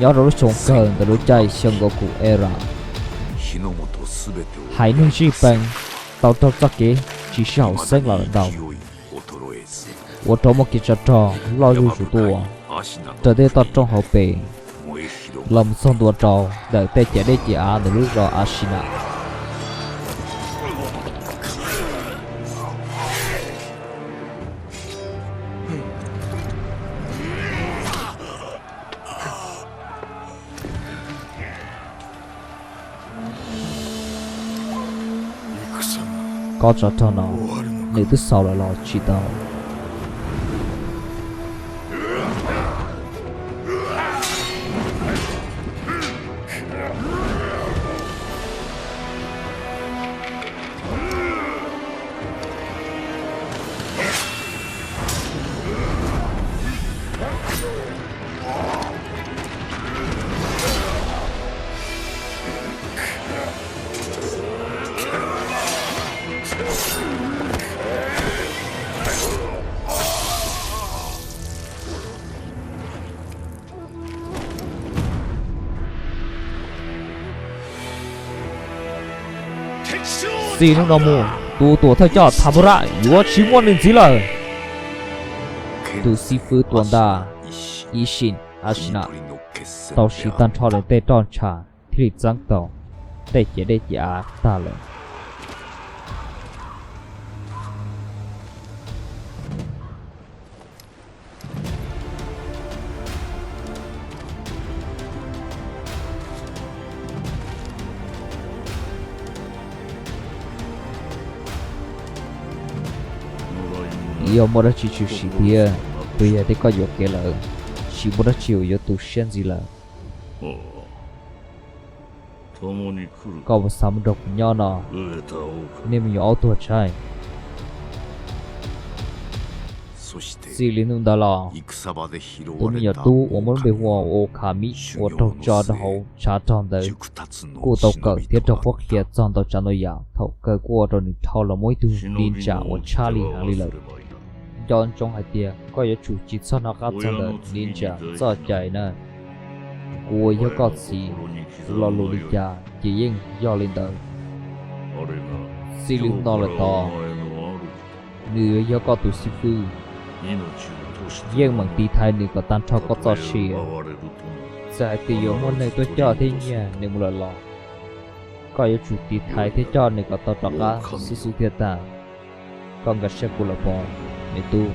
Nyob rau lub xyoo kawg ntawm lub caij xyoo Goku era, haiv neeg zij peem tau raug txoj kev tsis sib haum xeeb los ntau, ua rau muaj kev tsov rog loj zuj zus tuaj raws tej toj roob hauv pes los mus txog ntua rau ntawm tej ciam dej ciam av ntawm lub zos Ashina. Kob tsov rog no, nws twb xaus lawm los tsis tau? Txij hnub no mus, tus tuam thawj coj Thamura yuav tsis muaj nws ntxiv lawm. Tus xib fwb tuam ntaj Ishin Ashina tau siv tag nrho nws tej roj ntsha thiaj li txeeb tau tej ciam dej ciam av tag lawm. Yog muaj dab tsi tshwm sim thiab, twb yog tias koj yuam kev lawm, tsis muaj dab tsi uas yuav tu siab ntxiv lawm. Koj puas xav mus nrog kuv nyob no? Nej me nyuam aub tuag tshaib. Txij li hnub ntawd los, tus me nyuam tub uas muaj lub npe hu ua Okami uas raug tso rau hauv tshav rog ntawd kuj tau kawm thiab raug qhuab qhia txog ntau tsav ntau yam. Thaum kawg kuj ua rau nws dhau los muaj ib tug ninja uas tshaj lij heev li lawm. Nco ntsoov hais tias koj yuav tsum tsis txhob hnov qab txog ntawm ninja txoj cai na. Kuv uas yog koj txiv, lo lus li cas ces yeej yog li ntawd. Txij li hnub no lawm tod, nws yuav yog koj tus xib fwb. Yeej meem tiv thaiv nws kom tag nrho koj txoj sia. Txawm hais tias yuav muaj neeg tuaj coj thiab nyiag nws mus lawm los, koj yuav tsum tiv thaiv thiab coj nws kom tau rov qab xwb xwb thiaj tag. Koj nkag siab kuv los pov, me tub.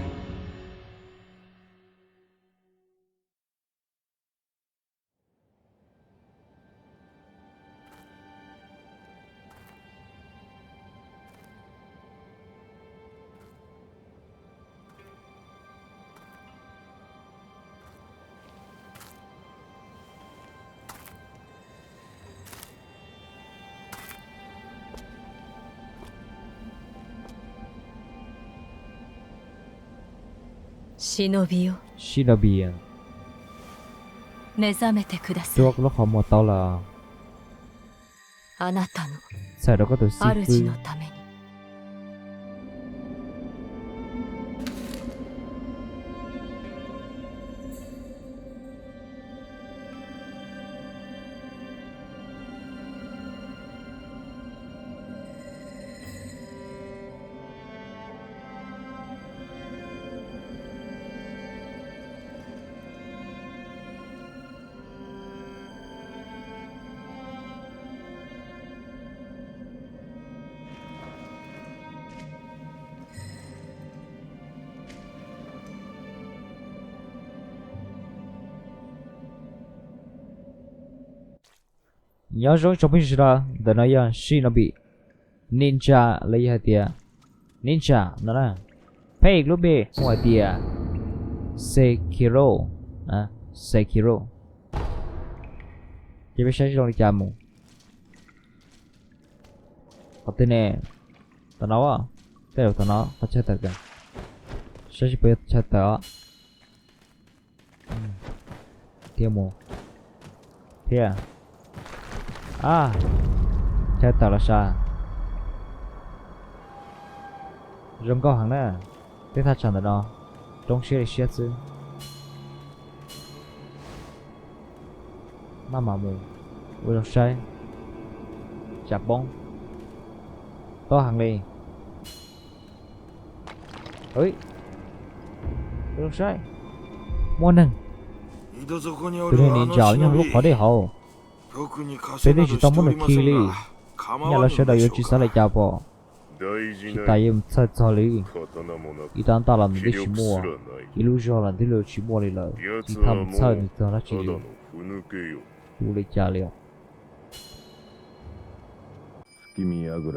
Shinobi, rub lub qhov muag tau lawm. Txhawm rau koj tus xib fwb. Nyob zoo tsoom phooj ywg sawv daws, ntawm no yog Shinobi, ninja los yog hais tias ninja no na. Peb lub npe hu hais tias Sekiro, Sekiro. Ces peb saib zoo li cas mus. Qhov twg ne? Tom no, tej zaum tom no qhov chaw tawm. Saib seb puas yog chaw tawm os. Thiab mus. Thiab, a, chaw tawm los sas. Zoo nkauj heev na. Tej thaj tsam ntawm no roob siab li siab xwb. Maj mam mus, ua zoo saib. Tsam poob. Tob heev li. Ua zoo saib. Muaj neeg. Tus neeg nim ntsaum nyob lub qhov dej hauv. Peb twb tsis tau muab nws khi li. Nyaj lawv sawv daws yuav tsis xav li cas pom. Tsis tas yuav mus txhawj txog li. Ib rab ntaj los nws twb tsis muaj, ib lub zog los nws twb tsis muaj li lawm, tsis tau mus txhawj nws txog dab tsi li. Ua li cas li os?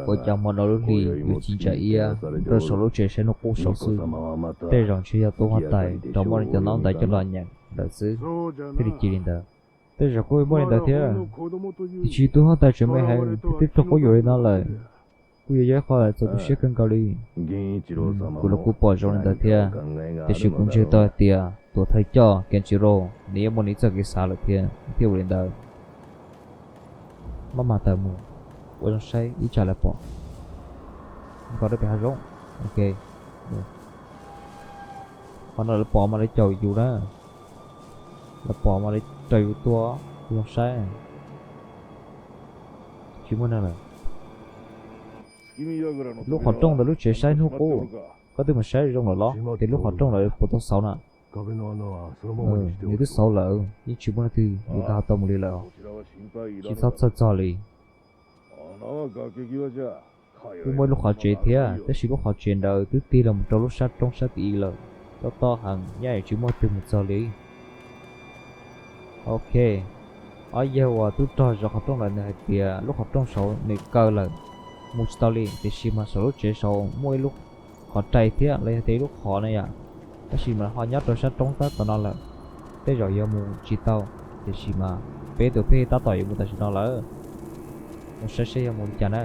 Ua cas hmo no lub hli yuav ci ntsa iab rau saum lub tsev saib hnub qub saud xwb? Tej zaum ntshe yog tub huab tais rov muab cov ntaub ntawv coj los nyeem lawm xwb thiaj li cia li ntawd. Tej zaum kuj muaj li ntawd thiab. Tiam sis tub huab tais tseem me heev thiab twb raug quab yuam li no lawm, kuj yog ib qho txaus tu siab kawg nkaus li. Kuv los kuj pom zoo li ntawd thiab, tiam sis kuv ntseeg tau hais tias tuam thawj coj Kenjiro nws yeej muaj nws txoj kev xav lawm thiab, thiaj ua li ntawd. Maj mam tawm mus, ua zoo saib ib tsam lawv pom. Nkaus rau pem hav zoov. Ok, qhov no lawv pom mas lawv caum yus na. Lawv pom mas lawv raws yus tua, ua zoo saib. Tsis muaj neeg lawm. Lub qhov rooj ntawm lub tsev saib hnub qub, koj twb mus saib zoo lawm los? Tias lub qhov rooj lawv puas tau xauv na? Nws twb xauv lawm, yeej tsis muaj leej twg yuav nkag tau mus li lawm. Tsis txhob txhawj txog li. Twb muaj ib lub qhov tsev thiab, tab sis lub qhov tsev ntawd twb tig los mus rau lub sab roob sab tid lawm, tob tob heev, nyaj yuav tsis muaj twg mus txog li. Ok, ob yawg uas tub rog zov qhov rooj lawm nws hais tias lub qhov rooj saud nws kaw lawm, mus tsis tau li, tiam sis mas saum lub tsev saud muaj ib lub qhov rai thiab los yog tias ib lub qhov na yom, tab sis mas ho nyob rau sab roob tab tom no lawm. Tej zaum yuav mus tsis tau, tiam sis mas peb tus pheej tab tom yuav mus tam sim no lawm. Mus saib seb yog mus li cas na.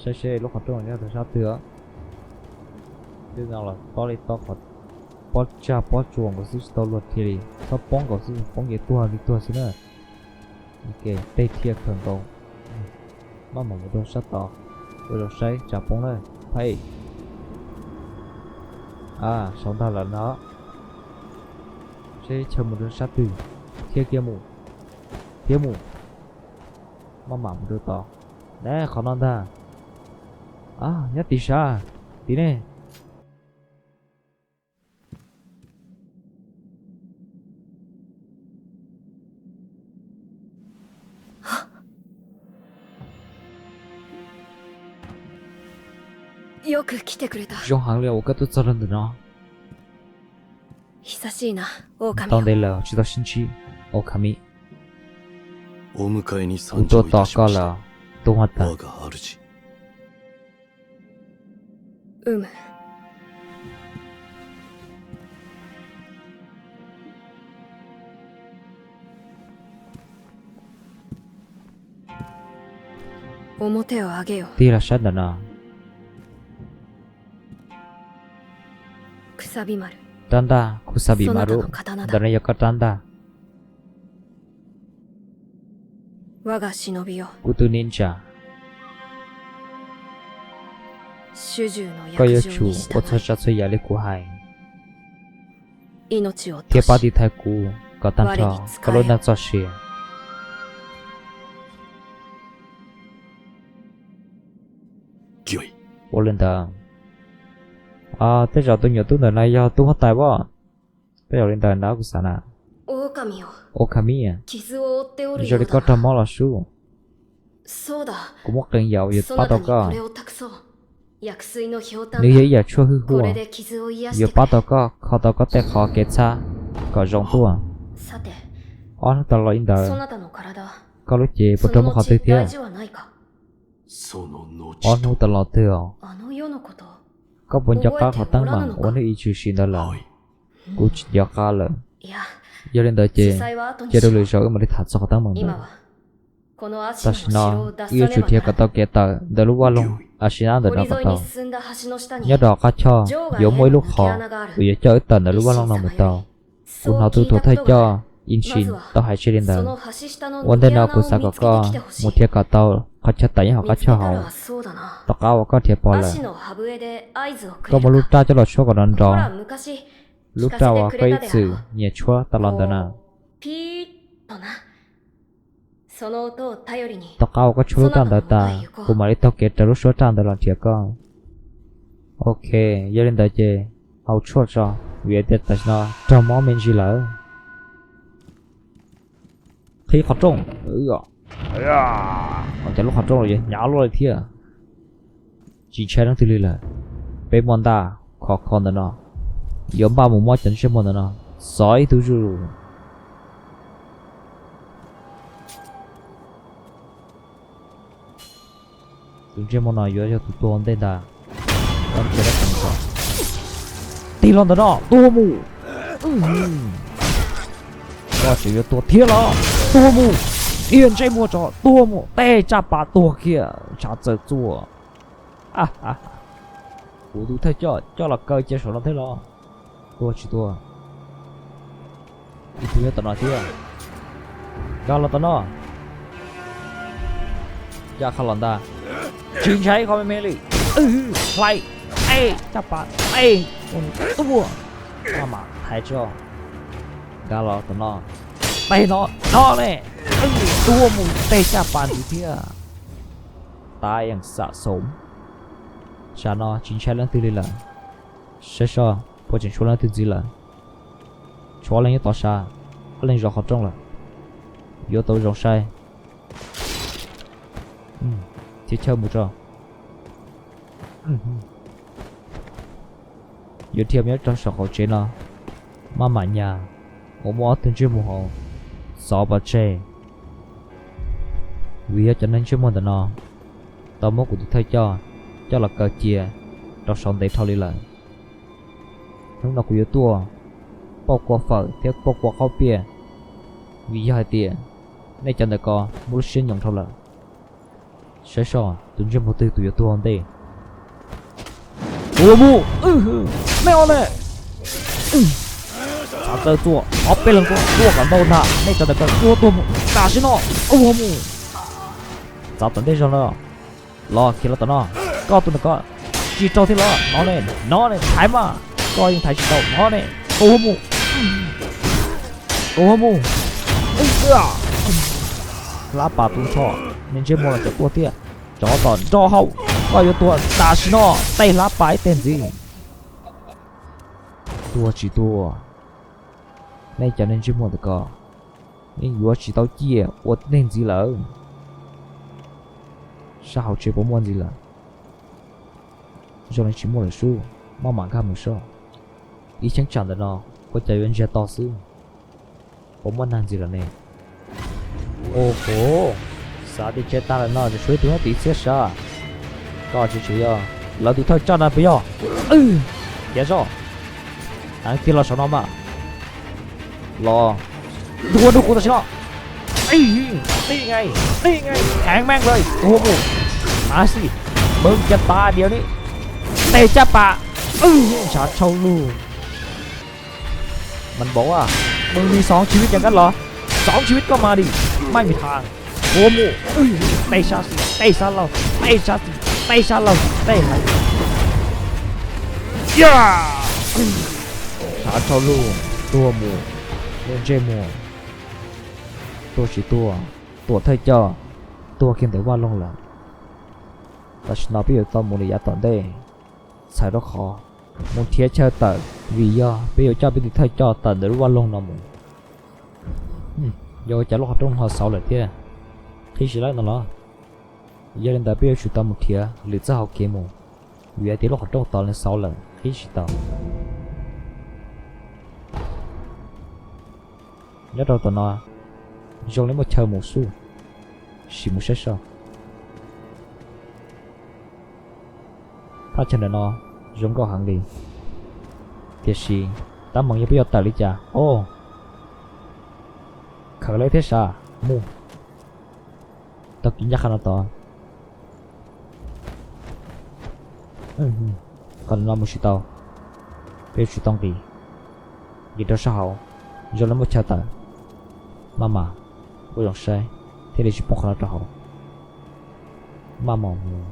Saib seb lub qhov rooj nyob rau sab twg. Tej no los tob li tob qhov pob tsag pob tsuas nkaus xwb, tsis tau luag dhia li, txhob poob nkaus xwb, poob ces tuag li tuag xwb na. Ok, tej thiaj kawg nkaus. Maj mam mus rau sab tod, ua zoo saib tsam poob na. Phai, a, saud ntag lawm no. Seb chaw mus rau sab twg, thiab kiag mus, thiab mus. Maj mam mus rau tod. Ne, qhov no ntag. A, nyob tim sab tid ne. Zoo heev li uas koj tuaj txog rau ntawm no. Tau ntev lawm tsis tau sib ntsib, Okami. Kuv tuaj tos koj lawm, tub huab tais. Tig los saib ntawm no. Rab ntaj Kusabimaru, ntawm no yog koj rab ntaj. Kuv tus ninja, koj yuav tsum ua txhua tsav txhua yam li kuv hais, thiab pab tiv thaiv kuv kom tag nrho koj lub neej txoj sia. Ua li ntawd, tej zaum tus nyuam tub ntawm no yog tub huab tais as. Tej zaum li ntawd na kuv xav na. Okami, zoo li koj raug mob los sub. Kuv muaj qee yam uas yuav pab tau koj. Nws yog ib yam tshuaj hwj huam, yuav pab tau koj kho tau koj tej qhov kev txhab kom zoo tuaj. Ob hnub tas los li ntawd, koj lub cev puas raug mob qhov twg thiab? Ob hnub tas los twg os? Koj puas nco qab qhov teeb meem uas hnub ib tshwm sim ntawd lawm? Kuv tsis nco qab lawm. Yog li ntawd ces cia rau lwm zaus wb mam li tham txog qhov teeb meem ntawd. Tam sim no wb yuav tsum nrhiav kom tau kev tawm ntawm lub vaj loog Ashina ntawm no kom tau. Nyob rau qab choj yuav muaj ib lub qhov uas yuav coj wb tawm ntawm lub vaj loog no mus tau. Kuv hnov tus tuam thawj coj Inshin tau hais tseg li ntawd. Ua ntej no kuv xav kom koj mus nrhiav kom tau qhov chaw tawm nyob hauv qab choj hauv. Tom qab uas koj nrhiav pom lawm, koj muab lub raj coj los tshuab kom nrov nrov, lub raj uas koj ib txwm nyiam tshuab tas los ntawd na. Tom qab uas koj tshuab lub raj ntawd tas, kuv mam li taug kev raws lub suab raj ntawd los nrhiav koj. Ok, yog li ntawd ces haus tshuaj tso, vim tias tam sim no raug mob me ntsis lawm. Qhib qhov rooj. Ua cas lub qhov rooj los yuav hnyav luaj li thiab. Tsis ntshai leej twg li lawm. Peb muaj ntaj khov kho ntawm no, yuav npaj mus muab cov ntsej muag ntawm no xov ib tug zuj zus. Tus ntsej muag no yuav yog tus tuag ua ntej ntag. Tig los ntawm no, tuag mus. Koj tseem yuav tuag thiab los? Tuag mus. Dhia ntsej muag tso, tuag mus. Tej tsaj pas tuag kiag, ntshav txawv txuas. Kuv tus thawj coj coj los kaw cia saum no thiab los? Tuag tsis tuag? Ib tug nyob tom no thiab. Nkag los tom no. Ncaj qha los ntag. Tsis ntshai qhov me me li. Hlais. Ej, tsaj pas, ej, tuag. Maj mam thaiv tso. Nkag los tom no. Tej no, no ne. Tuag mus, tej tsaj pas ntxiv thiab. Tab yeej xam xom. Sam no tsis ntshai leej twg li lawm. Saib soj puas tseem tshuav leej twg ntxiv lawm. Tshuav ob leeg nyob tod sab, ob leeg zov qhov rooj lawm. Yuav tau zoo saib. Thiab chaw mus tso. Yuav dhia nyob rau saum qaum tsev no, maj mam nyas uas muaj ob tug ntsej muag hauv xov pov tseg. Vim yog cov neeg ntsej muag ntawm no tau muab kuv tus thawj coj coj los kaw cia rau saud ntev dhau li lawm. Hnub no kuv yuav tuaj pauj kua fawm thiab pauj kua qaub piaj, vim yog hais tias nej cov ntawm ko muaj lub siab nyoos dhau lawm. Saib soj tus ntsej muag twg tus yuav tuag ua ntej. Ua mus, nej ob ne. Txav txawj tuaj, ob peb leeg tuaj, tuaj kom ntau ntag, nej cov ntawm ko tuag tuag mus tam sim no. Ua mus. Txav tom ntej zog no. Los kiag los tom no. Koj tus ntawm ko tsis raug thiab los? No ne, no ne, thaiv mas. Koj yeej thaiv tsis tau, no ne. Ua mus. Ua mus. Hlab pas tu nrho, nej ntsej muag los tseem tuaj thiab. Tsov tom nroj hauv, koj yuav tuag tam sim no, tej hlab pas ib teg ntxiv. Tuag tsis tuag? Nej cov neeg ntsej muag ntawm ko yeej yuav tsis tau ciaj ua tib neeg ntxiv lawm. Sab hauv tsev puas muaj ntxiv lawm? Zoo li tsis muaj lawm sub, maj mam nkag mus soj. Ib cheeb tsam ntawm no ua cas yuav ntsiag to xwb. Puas muaj neeg ntxiv lawm ne? Oho, xav tias tsev tag lawm no tseem tshuav ib tug nyob tim txhiab sav. Koj tsis tseem yog lawv tus thawj tsaj na puas yog? Tiav zoj, heev tiag los saum no mas. Los ntuag nrog kuv tam sim no. Ib, ib, ib, heev meej lawm, ua mus. Mas xij, mej cov tas diav ni, tej caj pas, ntshav tshau lug. Mas npaum, mej li xoov tsis vib cas nkab los, xoov tsis vib koj mas di, maj mi tha. Ua mus, tej sab xis, tej sab laug, tej sab xis, tej sab laug, tej heev. Ntshav tshau lug, tuag mus, lub ntsej muag. Tuag tsis tuag, tuam thawj coj tuag kiag ntawm vaj loog lawm. Tam sim no peb yuav tau mus li yav tom ntej, txhawm rau qhov mus nrhiav chaw tawm, vim yog peb yuav coj peb tus thawj coj tawm ntawm lub vaj loog no mus. Yog ua cas lub qhov rooj ho xauv lawm thiab? Qhib tsis lawm no los? Yog li ntawd peb yuav tsum tau mus nrhiav lwm txoj hauv kev mus, vim hais tias lub qhov rooj tod nws xauv lawm qhib tsis tau. Nyob rau tom no zoo li muaj chaw mus xwb, sim mus saib soj. Thaj chaw ntawm no zoo nkauj heev li, tiam sis tab meeg yog peb yuav tawm li cas os. Khaws lawm thiab sav, mus. Tau kev ncaj qha no tod. Qhov no mus tsis tau, peb yuav tsum tau nqis, nqis rau sab hauv, zoo li muaj chaw tawm. Maj mam ua zoo saib thiaj li tsis poob qhov no rau hauv. Maj mam mus.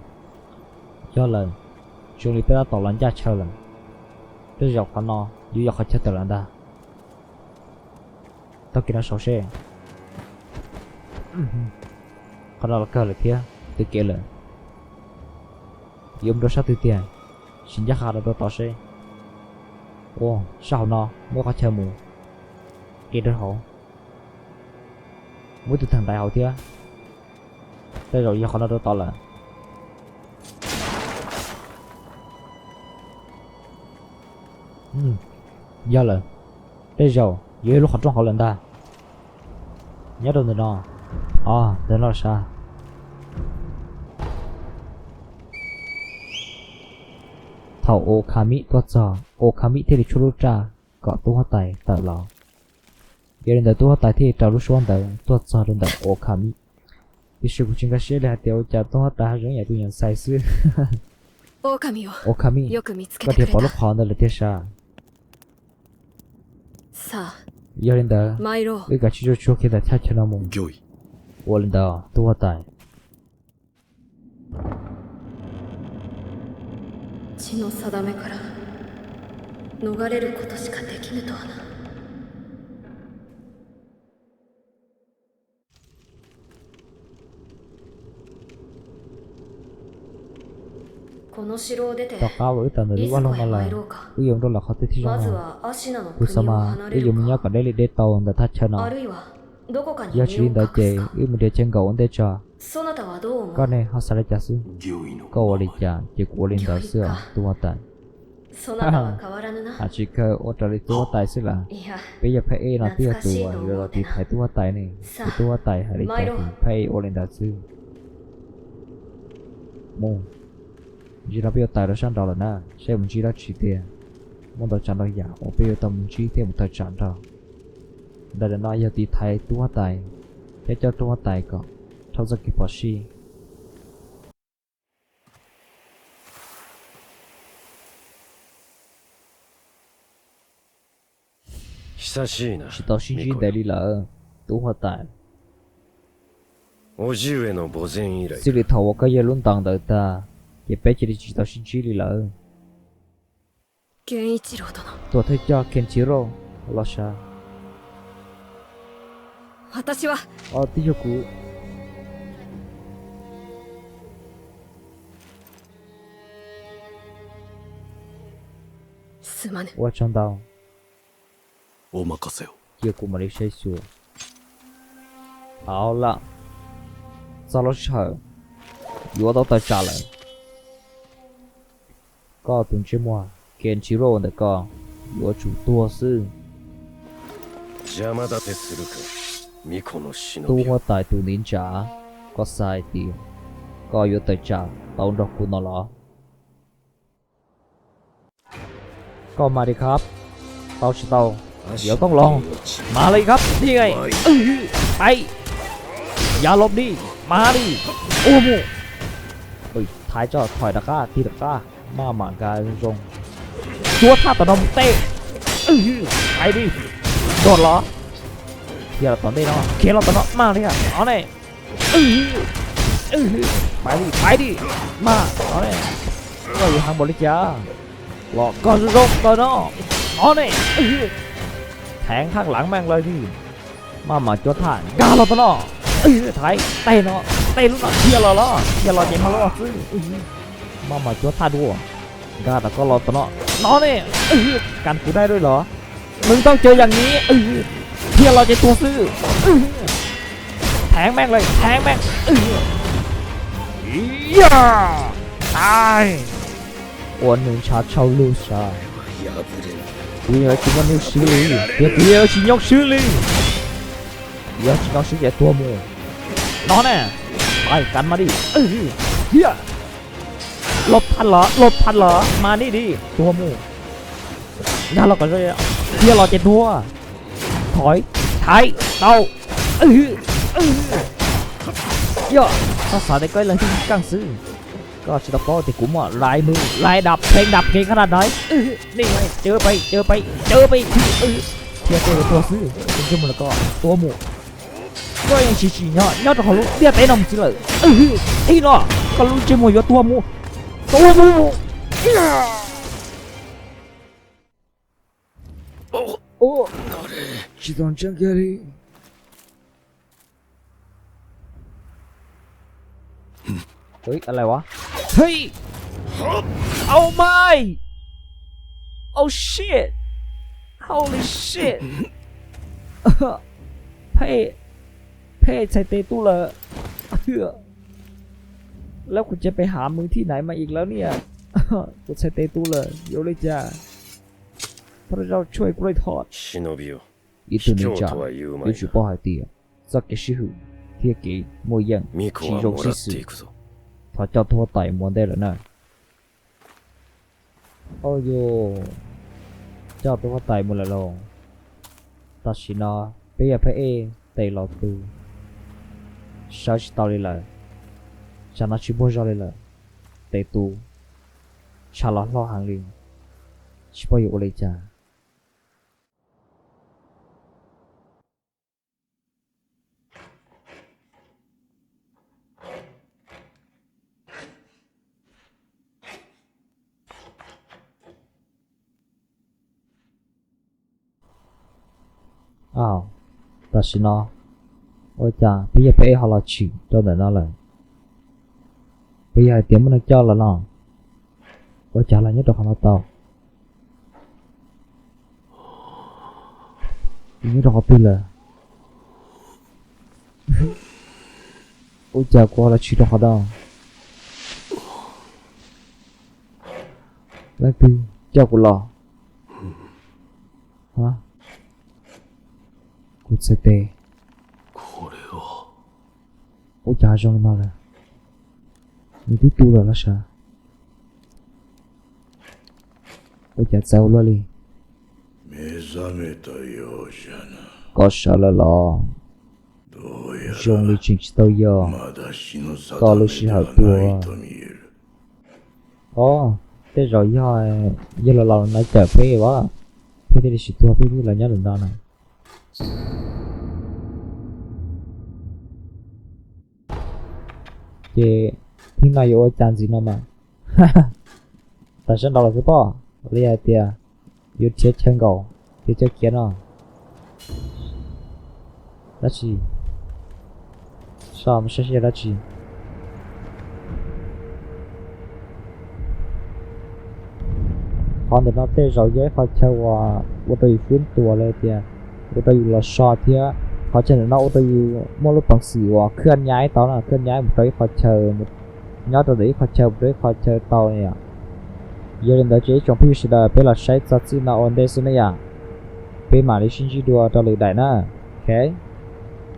Yog lawm, zoo li peb tab tom los ncaj chaw lawm. Tej zaum qhov no yuav yog qhov chaw tawm lawm ntag. Taug kev no saud seb. Qhov no los kawg lawm thiab, twb kev lawm. Yuav mus rau sab twg tiag? Sim ncaj qha rau rau tod seb. Ua, sab hauv no muaj qhov chaw mus. Qi rau hauv. Muaj ib tug theem ntaiv hauv thiab. Tej zaum yog qhov no rau tod lawm. Yog lawm. Tej zaum yuav yog lub qhov rooj hauv lawm ntag. Nyob rau ntawm no. Os, ntawm no sab. Thaum Okami tuaj txog, Okami thiaj li tshuab lub raj kom tub huab tais tawm los. Yog li ntawd tub huab tais thiaj li raws lub suab ntawd tuaj txog rau ntawm Okami. Tiam sis kuv tsis nkag siab li hais tias ua cas tub huab tais ho zoo yam tus nyuam ntxhais xwb. Okami, koj dhia pom lub qhov ntawd lawm tiag sas. Yog li ntawd, wb kav tsij tsuag tsuag khiav ntawm thaj chaw no mus. Ua li ntawd tub huab tais. Tom qab uas wb tawm ntawm lub vaj loog no lawm, wb yuav mus rau lawm qhov twg thiaj zoo? Kuv xav mas wb yuav mus nyob kom deb li deb tau ntawm thaj chaw no. Yog tsis li ntawd ces wb mus nrhiav chaw nkaum ua ntej tso. Koj ne ho xav li cas xwb? Koj ua li cas ces kuv ua li ntawd xwb os tub huab tais. Hais tsis kawg ua raws li tub huab tais xwb lawm. Peb yog phab ej no twb yog tus uas yuav los tiv thaiv tub huab tais ne, ces tub huab tais hais li cas ces phab ej ua li ntawd xwb. Mus, zaum no peb yuav tawm rau sab nraud lawm na, saib mus ntsib dab tsi tiag. Muaj ntau tsav ntau yam uas peb yuav tau mus ntsib thiab mus tawm tsam nrog. Ntawm no yog tiv thaiv tub huab tais thiab coj tub huab tais kom dhau txoj kev phom sij. Tsis tau sib ntsib ntev li lawm, tub huab tais. Txij li thaum uas koj yawg lub ntaus ntawd tag, ces peb cia li tsis tau sib ntsib li lawm. Tuam thawj coj Kenjiro los sav. Os, twb yog kuv. Ua tsaug ntau. Cia kuv mam li saib xyuas. Au lawm, txog lub sij hawm yuav tau tawm tsam lawm. Koj tus ntsej muag Kenjiro ntawm koj yuav tsum tuag xwb. Tub huab tais tus ntiv ntsa, koj xav hais tias koj yuav tawm tsam tau nrog kuv no los? Koj mas li khab, tau tsis tau, yuav tooj los mas li khab, tig, pais, yav los li, mas li, ua mus. Thaiv tso, thaiv rov qab, tig rov qab, maj mam nkag zoo. Cuab thaj tom no mus teb, pais li, nkaum los, khiav los tom ntej no, khiav los tom no, maj li no ne. Pais li, pais li, maj no ne. Koj yuav heev npaum li cas los koj zoo zoo ntawm no, no ne. Theev khaj lav meej lawm li. Maj mam cuab thaj nkag los tom no, thaiv tej no, tej lub no dhia los los, dhia los ces maj lub no xwb. Maj mam cuab thaj dua, nkag tom koj los tom no, no ne. Kam kuv dai dua los, nws tau cawv yam ni, dhia los ces tuag xwb. Theev meej lawm, theev meej. Yog, ua nws ntshav tshau lug sav. Kuv yeej tsis muaj nyob swb li, yog kuv yeej tsis nyob swb li. Yog tsis nyob swb ces tuag mus. No ne, pais kam mas li. Thiab los thaj los, los thaj los mas li li, tuag mus. Nkag los kom zoo, thiab los ces tuag. Thaiv, thaiv, tau. Yog, koj xav tias koj ib leeg thiaj keej xwb. Koj tsis tau paub tias kuv muaj lais mws lais dab pheej dab kev qhov na. Nej cawv pais, cawv pais, cawv pais, thiab tej yuav tuag xwb, tus ntsej muag los koj tuag mus. Koj yeej tsis tsim nyog nyob rau hauv lub ntiaj teb no mus txiv lawm. Ib no, koj lub ntsej muag yuav tuag mus, tuag mus. Tsis tau ntseeg kiag li. Ui, a le ua, hej, oh my, oh shit, holy shit, phem, phem, txhais tes tu lawm. Lawv kuv cia peb hav mus thib nais mas ib lawv niam, kuv txhais tes tu lawm yuav ua li cas? Thov zaj tshuaj kuv li thov. Ib tug neeg tsa, yuav tsum paub hais tias txoj kev sib hwm thiab kev muaj yeej tsis zoo sib xws. Thov coj tus huab tais mus ua ntej lawm na. Au yog, coj tus huab tais mus lawm lauj. Tam sim no peb yog phab ej tes los tu, sawv tsis tau li lawm. Tsam no tsis muaj zog li lawm. Tes tu, tshav los hlob heev li, tsis paub yuav ua li cas. Au, tam sim no ua cas peb yog phab ej ho los tshwm rau ntawm no lawm? Puas yog hais tias muaj neeg coj los no? Ua cas los nyob rau qhov no tau? Nyob rau qhov twg lawm? Ua cas kuv ho los tshwm rau qhov no? Leej twg coj kuv los? Kuv txhais tes. Ua cas zoo li no lawm? Nws twb tu lawm los sav? Ua cas txawv ua luaj li? Koj sawv lawm los? Zoo li tseem tsis tau yog koj lub sij hawm tuag. Os, tej zaum yog, yog los los no cawm peb as, peb thiaj li tsis tuag, peb thiaj los nyob ntawm no na. Ces thib no yuav ua cas ntxiv no mas? Tam sab nraud los xwb pob, li hais tias yuav rhiav chaw nkaum, rhiav chaw khiav no. Dab tsi? Soj mas saib seb yog dab tsi. Qhov ntawm no tej zaum yog ib qho chaw uas ua rau yus xub ntuas li tias ua rau yus los so thiab qhov chaw ntawm no ua rau yus muaj lub peev xwm uas khwj nyaib tau no, khwj nyaib mus rau ib qho chaw, nyob rau ntawm ib qho chaw mus rau ib qho chaw tau yom. Yog li ntawd ces ib tsoom phooj ywg sawv daws peb los saib txog txij no ua ntej xwb na yom. Peb mam li sib ntsib dua rau lwm daim na. Ok.